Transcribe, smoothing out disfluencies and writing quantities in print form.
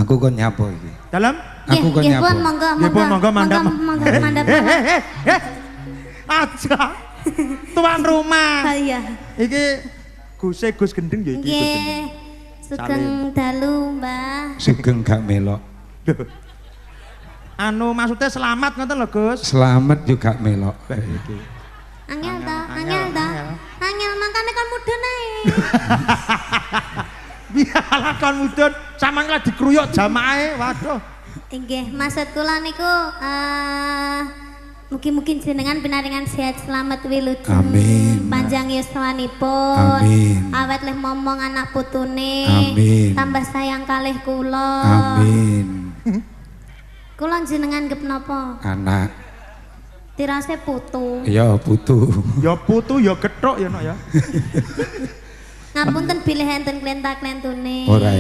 Aku kon nyapo iki? Dalem? Aku kon Nggih nyapo. pun, monggo, Nggih pun, monggo mandap. Monggo, mandap. Eh, eh, eh, eh. Aja. Tuan rumah. Oh iya. Iki Guse Gus Gendeng ya iki Gus Gendeng. Nggih. Sugeng dalu, Mbah. Sugeng gak melok. Loh. Anu, maksudnya selamat ngoten lho, Gus. Selamat juga melok. Iki. Angel ta, Angel, angel ta. angel. Angel, makane kon mudhun ae. Bialah kon mudun, sampean lagi dikruyuk jamaahe. Waduh. Nggih, maksud kula niku mugi-mugi jenengan pinaringan sehat selamat wilujeng. Amin. Panjang yuswanipun. Amin. Awet leh momong anak putune. Amin. Tambah sayang kalih kula. Amin. Kula jenengan gep napa? Anak. Tirase putu. Ya putu. Ya putu ya gethuk ya, Nok ya. Ngapunten bilih enten klenta-klentune. Ora.